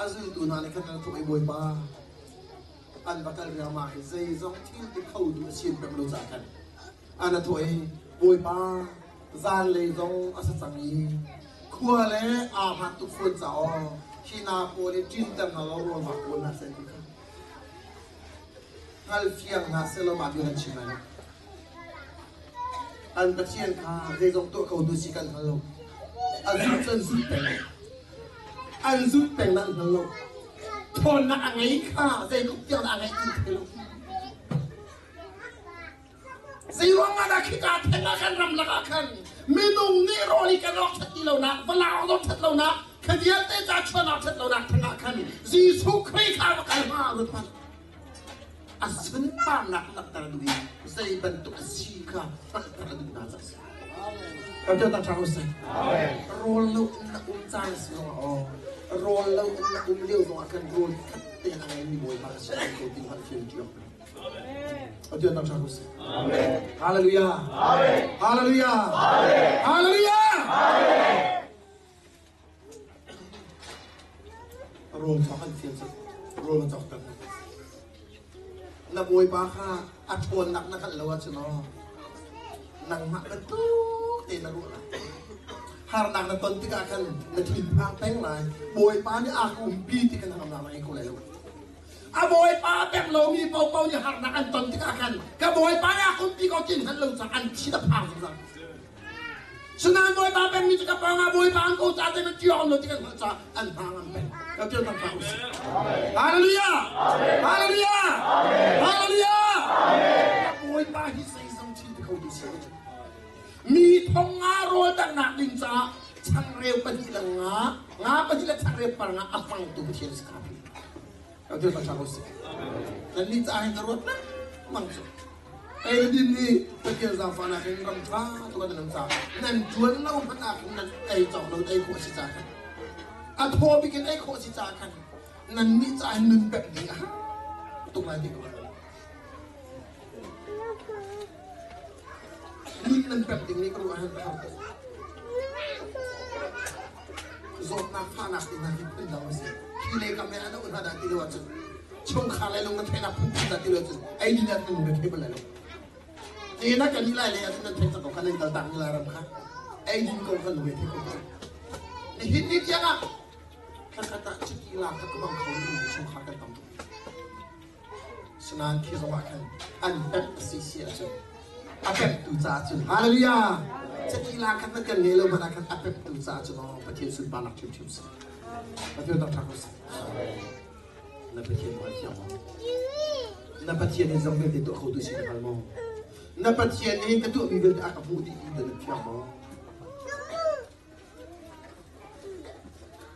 a zultu hna nih khan an thawh i Bawipa an va kal riangmang i zeizong thil ti kho tu a sin peng lo caah khan an a thawh i Bawipa zanlei zong a sa cang i khua le aa hmaan tuk fawn caah hi hna pawl hi ṭinter hna law rawl vak pawl hna seh ti kha hngalfiang hna seh law mah bia kan chim lai lo. An Pathian kha zeizong tuah kho tu si kan hngal lo. A zut cu an zut peng. An zut peng nan hngal lo. Ṭhawnnak a ngei kha zeitluk tiang dah a ngeih ti thei lo. Zeiruang ah dah khika theng ah khan ramlak ah khan minung nih rawl i kan rawk ṭhat ti lonak, valang rawk ṭhat lonak, kha vialte ca chuahnak ṭhat lonak theng ah khan Jesuh Khrih kha va kal hnga ruat hmanh. A sunparnak langhter duh i zei bantuk a si kha. kha hngalhter a duh hna caah a si. Kan tuah tak ṭha ko seh. Rawl lo in na um caan a si zongah aw, rawl lo in na um lio zongah khan rawl khat te a ngeimi Bawipa ka si ko ti hngalh fian ṭiang. Kan tuah tak ṭha ko seh. Hallelujah. Hallelujah. Hallelujah. Rawl cawk an fial cang. Rawl a cawkter hna. Na bawipa kha a ṭhawnnak na hngalh lo ahcun aw, nangmah bantuk tein na ruah lai. Harnak na ton tikah khan na thinphang peng lai. Bawipa nih a ka umpi ti khan na ngei kho lai lo. A bawipa a pek lomi paohpaoh nih harnak an ton tikah khan ka bawipa nih a ka umpi ko ti hngalh lo caah an thin a phang zungzal. Sinain Bawipa pekmi cu ka pawngah Bawipa an ko ca te ṭiawng lo ti kan hngalh caah an hna ngam peng. Ka ṭial tak hlah usih. Hallelujah! Hallelujah! Hallelujah! Bawipa hi zeizong thil ti kho tu si. Mi thong nga rawl danghnak ding caah changreu pahnih le nga, nga pahnih le changreu par nga a hmangtu Pathian si kha. Ka ṭial tak hlah usih. Nan nih caah hin ka ruat lengmang cu. Eidin nih Pathian zaangfahnak in ram ṭha tuk an nan caah nan ṭuan lo hmanh ah khan nan ei cawk lo ei khawh si caah khan a thaw bik in ei khawh si caah khan nan nih caah hin nun pek ding a har tuk lai ti ko. Nun nan pek ding nih ka ruah hin a har tuk. Zawtnak fahnak ti hna hi phun dang a si. Hi le kam he an auh hna dah ti lo ahcun chungkhar le lung na theihnak phunphun dah ti lo ahcun ei din ah kan lung thei bal lai lo. Te na kan lai le ahcun nan theih cang ko kha nan kal tak ni lai ram kha ei din ko kan lung thei ko. Nihin ni tiang ah thlakhat ah chiti lak ka bang kho ni chungkhar kan tam tuk. Sinain khi zong ah khan an pemh a si si ahcun a pemhtu caah cun hallelujah chiti lak khan nan kan ngei lo hmanh ah khan a pemhtu caah cun aw Pathian sunparnak ṭhiamṭhiam si. Pathian tak ṭha ko seh. Na Pathian maw thiang maw? Na Pathian hin zong vialte tuah kho tu si na hngal maw? Na Pathian nih ka tuahmi vialte a ka hmuh dih ti na thiang maw?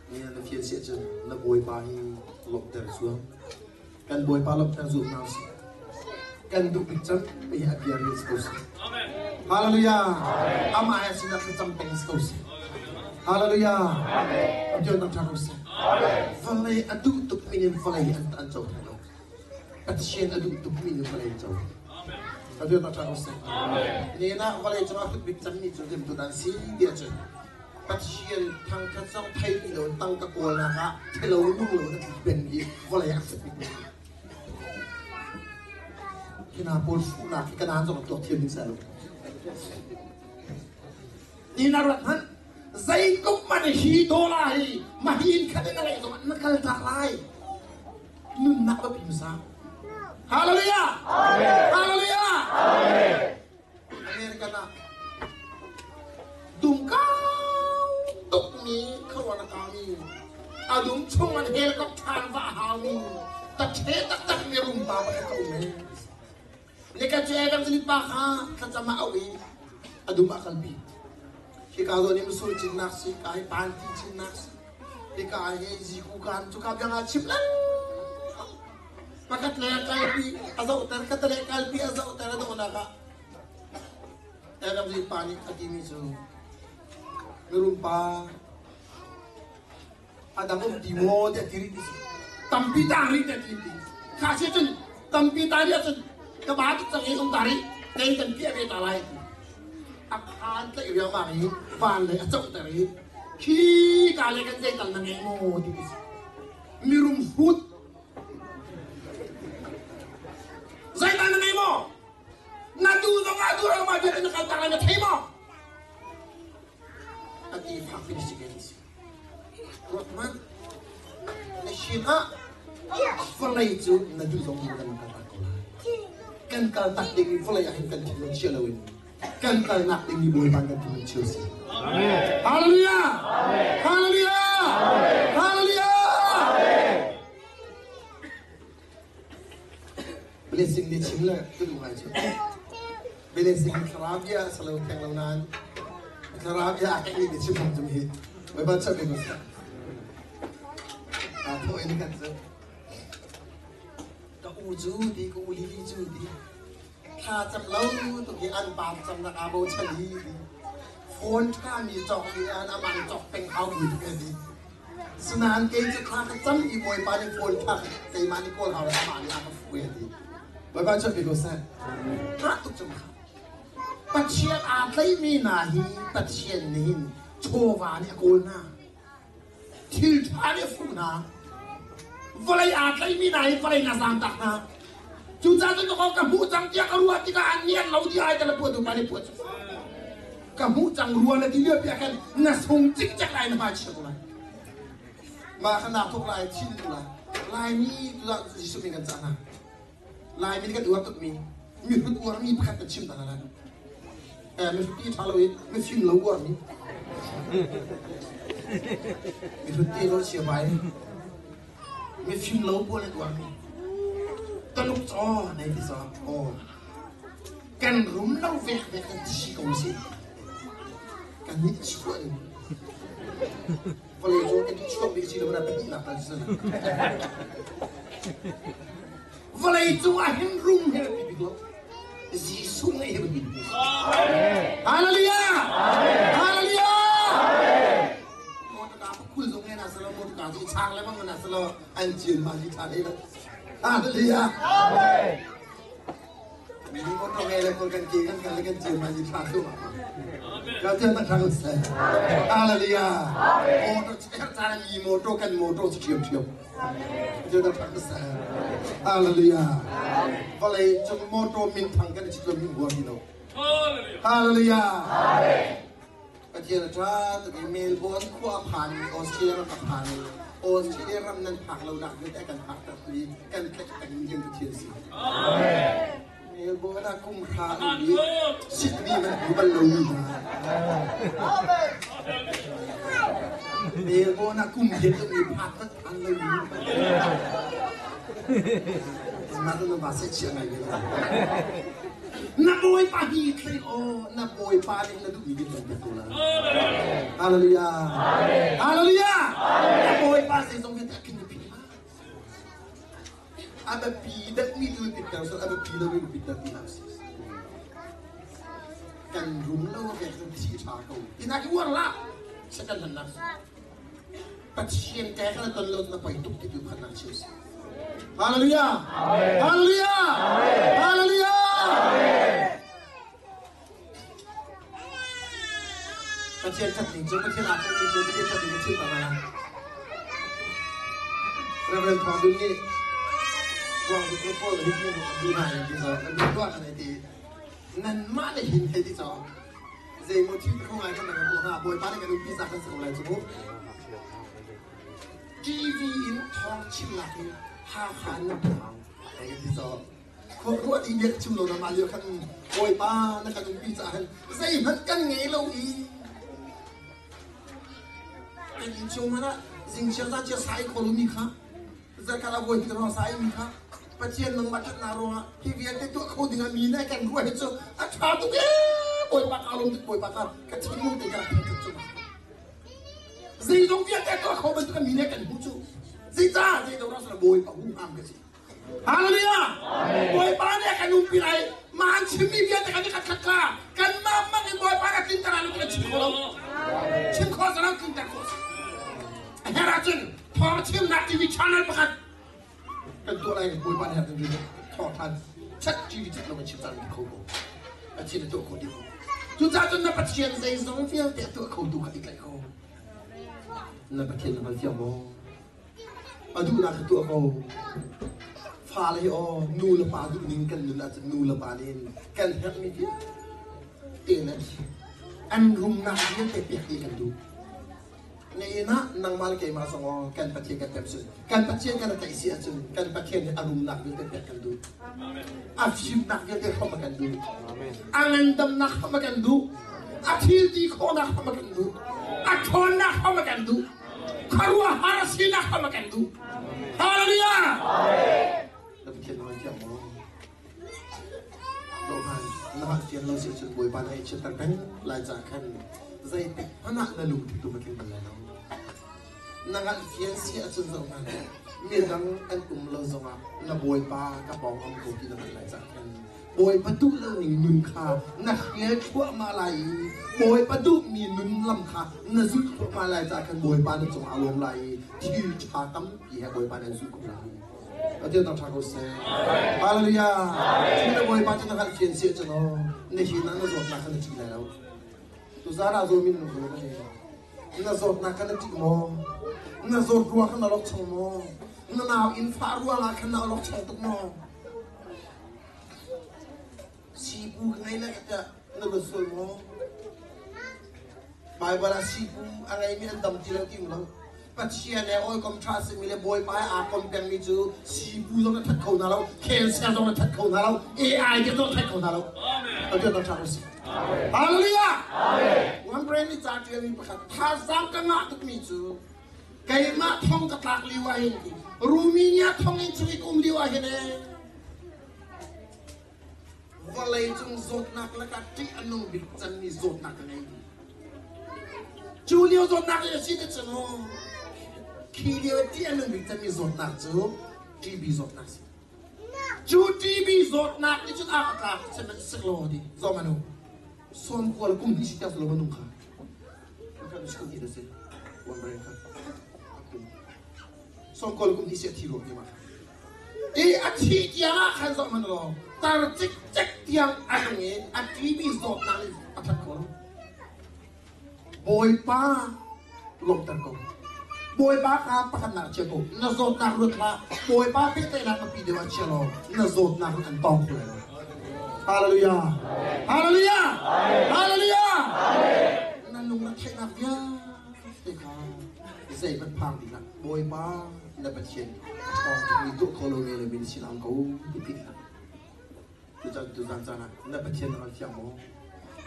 Ni na fian si ahcun na Bawipa hi lawmhter zuam. Kan Bawipa lawmhter zuam hna usih. Kan duh bik cem mi hi a bia rel si ko seh. Hallelujah. Amah he sinah thlacam peng si ko seh. Hallelujah. Pathian thangṭhat ko seh. Vawlei a duh tuk mi nih vawlei an an co thai lo. Pathian a duh tuk mi nih vawlei an co. Pathian thangṭhat ko seh. Nihin ah vawlei cung ah hlut bik cemmi cu rimtu dan si ti ahcun Pathian thangṭhat zong thei ti lo tangka kawlnak ah thelo nung lo na tli peng i vawlei a hlut bik mi. Hi hna pawl hruhnak hi kanaan zong tuak thiam ding seh lo. Ni na ruat hmanh zeitluk man hi dollar hi mahin khat in na ngeih zong na kal tak lai. Nunnak va pim sa. Hallelujah! Hallelujah! American ah dum kau tukmi khuaruah na kaumi a dum chung an helicopter va a haumi tathe taktak mi rum pa pakhat ka um he. Nikhat cu evangelist pa kha thlacam ah auh i a dum ah kalpi. Hika zawn i musur cinnak si, ka hi panti cinnak si, hika hi ziku kan cu ka biang ah chim lengmang. Pakhat le kalpi a zohter, khat le kalpi a zohter a dawhnak ah evangelist pa nih a timi cu mirum pa a dang um ti maw tiah ti rih ti si tampi tang rih tiah ti ti kha si cun tampi ta rih ahcun ka ba tuk cang i um ta rih kei kan piah ve ta lai a khan tlaih riangmang i van lei a cohter i khi ka le kan zeital na ngei maw ti ti si mirum hrut zeital na ngei maw na tu zong ah tu rang ma bia na kal tak lai na thei maw a ti fak fi si ke si Ruat hmanh. Na sin ah vawlei cu na duh zong in kan kal tak ko lai. Kan kal tak ding in vawlei ah hin kan thinlung chia loin kan kalnak ding mi Bawipa kan thinlung chia si. Hallelujah! Hallelujah! Hallelujah! Blessing ni chim le ka duh ngai cu. Blessing thlarau bia salo theng lo nain thlarau bia a keng ni chim hong zum hi. Bawipa chap bik sa. A tho in kan cu. Ka u cu ti ka u lili cu ti. Thla cam lo tuk hi an pa cam nak aa bochan hi phone ṭha mi cawk mi an amah cawk peng hau mi tuk ti. Sinain kei cu thla ka cam i Bawipa nih phone ṭha keimah nih kawl hau amah nih a ka fuh ti. Bawipa cu bi ko seh. Ṭha tuk cu kha. Pathian aa tlaihmi hna hi Pathian nih hin chawva nih a kawl hna. Thil ṭha nih a fuh hna. Vawlei aa tlaihmi hna hi vawlei na zaangtak hna. Cucaah cun ka hmuh cang tiah ka ruah tikah an nih an lo dih ai ka la puah tu pa nih puah cu. Ka hmuh cang rua na ti lio piah khan na sung cikcek lai na hmai chia ko lai. Mah kha naa thawk lai thin lai. Laimi tu Jesuh min kan cah hna. Laimi nih kan uar tukmi mihrut uarmi pakhat kan chim ta hna lai. Mihrut ti ṭha lo i mifim lo uarmi. Mihrut ti lo chia bai. Mifim lo pawl an uarmi. Taluk caw nei ti caw. Aw. Kan rum lo vek vek kan thi ko si. Kan nih chuah in. Vawlei cu kan chuak bik si lo na pahnihnak tal si. Vawlei cung ah hin rum hi a bik lo. Jesuh ngeih hi biapi bik. Hallelujah! Hallelujah! Motor khul zong na salo motor cu chang le bang na salo an cin ma hi tha dei lo. Hallelujah! Motor ngei le kan ke kan kal kan cin ma hi tha tu ma. Ka tian tak thang se. Hallelujah! Motor cher chan mi motor kan motor chu thiam thiam. Hallelujah. Vawlei cung motor min thang kan chit lo min huam lo. Hallelujah. Pathian a ṭha tuk i Melbourne khua a phan i Australia ram a phan i Australia ram nan phak lo nak vialte kan phak tak i kan tlaih peng mi Pathian si. Melbourne ah kum hra um i Sydney man hmu bal lomi hna. Melbourne ah kum riat um i phak tat phan lomi. Mah tu na se chia ngai ve lo. Na bawipa hi thlei aw na bawipa nih na duhmi din kan pek ko lai. Hallelujah. Hallelujah. Na bawipa zeizong vialte a khin phi A biapi deuhmi tu pitter sal a biapi lomi pitter ti hlah usih. Kan rum lo ve kan thi ṭha ko. Tina ki uar la. Second han nak. Pathian ke kan ton lo na poi tuk ti tu khan nak chim si. Hallelujah. Hallelujah. Hallelujah. Pathian ṭhat ning cu Pathian aa ṭhat ning cu Pathian ṭhat ning ka chim ta lai. Reverend Thawng Dun nih Guang Dun pawl hi mu an duh hna in ti zo an duh tuah kan ti nanmah le hin hei ti cho zei maw thil kho ngai kan kan ha bawipa nih kan umpi sa kan si ko lai cu TV in thawng chimnak in Hakha nan tuah hei ti cho Khuaruah ding bia ka chim lo na mah lio khan Bawipa na kan umpi caah hin zeihmanh kan ngei lo i kan inn chung hmanh ah zingchiar zanchiar sai kho lomi kha zarkhat ah voi hnih ruang sai mi kha Pathian nangmah ṭhatnak ruangah hi vialte tuah kho dingah mi nih kan ruah hi cu a ṭha tuk ee Bawipa ka lawm tuk Bawipa ka ka thinlung te ka rak thangṭhat cu zeizong vialte tuah kho bantuk mi nih kan hmuh cu zeicah zeido rak Bawipa huham ka si Hallelujah! Bawipa nih a kan umpi lai. Mah an chimmi vialte kan i khat khat kha kanmah mang in Bawipa nih a tlinter lai lo ti kan chim kho lo. Chim khawh si lo, tlinter khawh si. A herh ahcun thawng chimnak TV channel pakhat kan tuah lai Bawipa nih a kan thawng than chat TV chat lo kan chim cang kho ko. Pathian a tuah khawh dih ko. Cucaah cun na Pathian zeizong vialte a tuah khotu kha i tlaih ko. Na Pathian na hngal fiang maw? A duhnak kha tuah ko. Fale hi aw nu le pa duhning kan nun ahcun nu le pa nih hin kan herhmi vialte le an rumnak vialte pek dih kan duh. Na inn ah nangmah le keimah zong aw kan Pathian kan tem cun kan Pathian kan tlaih si ahcun kan Pathian nih a rumnak vialte pek kan duh. A fimnak vialte hrawmh a kan duh. A ngandamnak hrawmh a kan duh. A thil ti khawhnak hrawmh a kan duh. A ṭhawnnak hrawmh a kan duh. Khuaruahhar a sinak kha ma kan duh. Hallelujah! Na Pathian na thiang maw? Lohan, na hak fian lo si cun Bawipa na chiatter peng lai ca khan zeitik hmanh ah na lungthin tu ma tling bal lai lo. Na ngalh fian si ahcun zoh hmanh midang an um lo zongah na Bawipa ka pawng am ko ti na hngalh lai ca khan Bawipa duh lo ning nun kha na hrial thluahmah lai i Bawipa duhmi nun lam kha na zulh thluahmah lai caah khan Bawipa na cungah a lawm lai i thil ṭha tampi he Bawipa nih an zulh ko lai. Pathian thangṭhat ko seh. Hallelujah. Cu na Bawipa cu na hngalh fian si ahcun aw na hi na na zawtnak kha na ṭih lai lo. Tuzaan ah zawmi na nung ko Na zawtnak kha na ṭih maw? Na zawt ruang kha na lok chung maw? Na nau inn fah ruangah khan na lok chung tuk maw? Sipu ka ngei le tiah na ruat sual maw? Baibal ah sipu a ngeimi an dam ti lo ti lo. Pathian he hawikom ṭha a simi le Bawipa he aa kom pengmi cu sipu zong na that kho hna lo, cancer zong na that kho hna lo, AI te zong that kho hna lo. Pathian thangṭhat ko sih. Hallelujah! One brain nih ca ṭialmi pakhat thazaang ka ngah tukmi cu keimah thong ka tlak lio ah hin Romania thonginn chung i ka um lio ah hin ee vawleicung zawtnak lakah ṭih a nung bik cemmi zawtnak ka ngei. Cu lio zawtnak hi a si ti cu khi lio ṭih a nung bik cemmi zawtnak cu TB zawtnak si. Cu TB zawtnak nih cun a ka tlak sihmanhsehlaw ti zawm anu sawmkual kum hnih si tiang silo manung kha. Kan si ti si. Wan brain kha. Sawmkual kum hnih si a thi ruak ni ma kha. I a thih tiang ah khan zoh hmanh law tar cikcek tiang a nung i a ṭimi zawtnak nih a that ko. Bawipa lawmhter ko. Bawipa kha pakhatnak chia ko. Na zawtnak ruat hlah. Bawipa pehtlaihnak biapi deuh ah chia law na zawtnak in an tawng kho lai lo. Hallelujah. Hallelujah. Hallelujah. Na lung na theihnak vialte kha zeihmanh phang ding ah Bawipa na Pathian a ṭhawng mi tuah kho lo ne le min sin ang ko ti ti hlah. Tuchan tuzan caan ah na Pathian na hngal fiang maw?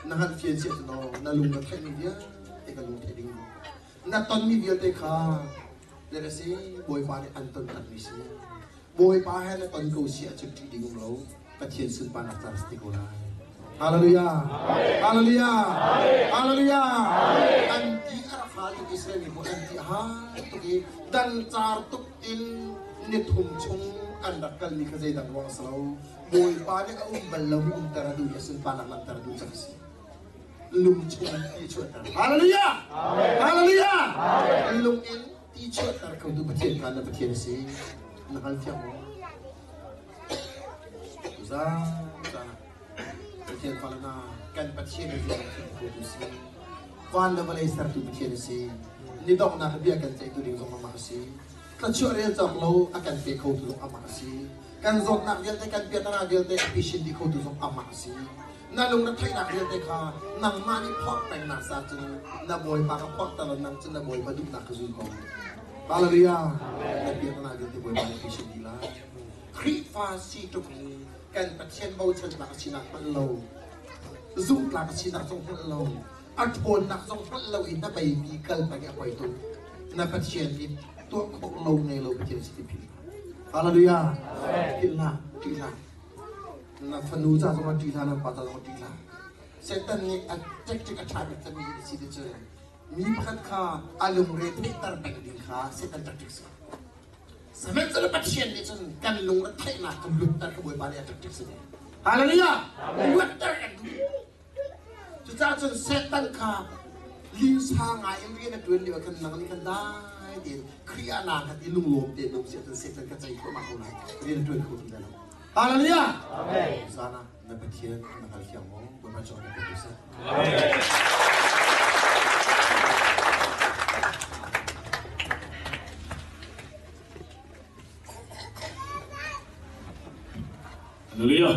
Na hngalh fian si ahcun aw na lung na theihmi vialte ka lung theih ding na tonmi vialte kha le ka si Bawipa nih an ton takmi si. Bawipa he na ton ko si ahcun ṭih ding um lo. Pathian sunparnak caan si ti ko lai. Hallelujah. Hallelujah. Hallelujah. An ti a rak hal tuk Israel mi an ti a hal tuk i dal car tuk in nithum chung an rak kalmi kha zeidang ruang a si lo. Bawipa nih a um bal lomi umter a duh i a sunparnak langhter a duh cak a si. Lung chung ti chuahter. Hallelujah. Hallelujah. Lung in ti chuahter kho tu Pathian kha na Pathian a si. Na hngal fiang maw? Pathian fale hna, kan Pathian hi rian a khotu si. Van le vawlei sertu Pathian a si. Ni donghnak bia kan ceihtu ding zong amah a si. Thluachuah rel cawk lo a kan pe khotu zong amah a si. Kan zawtnak vialte, kan piahtana vialte a pishin dih khotu zong amah a si. Na lung na theihnak vialte kha nangmah nih phorh pengnak sa cun na Bawipa ka phorh ter nang cun na Bawipa duhnak ka zul ko. Hallelujah. Na piahtana vialte Bawipa nih pishin dih lai. Khrihfa si tuk i kan Pathian bochannak a sinak hngalh lo, zumhtlak a sinak zong hngalh lo, a ṭhawnnak zong hngalh lo in na beipi kal peng i a poi tuk. Na Pathian nih tuah khawh lo ngei lo Pathian si ti philh hlah. Hallelujah. Philh hlah, ṭih hlah. Na fanu ca zong ah ṭih hlah, na pa ca zong ah ṭih hlah. Satan nih a tactic a ṭha bik cemmi a si ti cu mi pakhat kha a lungre theihter peng ding kha Satan tactic si. Sihmanhsehlaw Pathian nih cun kan lung a theihnak kan lutter ka Bawipa nih a ṭek si. Hallelujah! Luatter kan duh. Cucaah cun Satan kha linsa ngai in rian a ṭuan lio ah khan nang nih khan dai tein Khrih ah naa hngat i lunglawm tein um si ahcun Satan kha cei thluahmah ko lai. Rian a ṭuan kho ti lai lo. Hallelujah! Zan ah na Pathian na hngalthiam maw? Bawipa cu na pe seh. Hallelujah.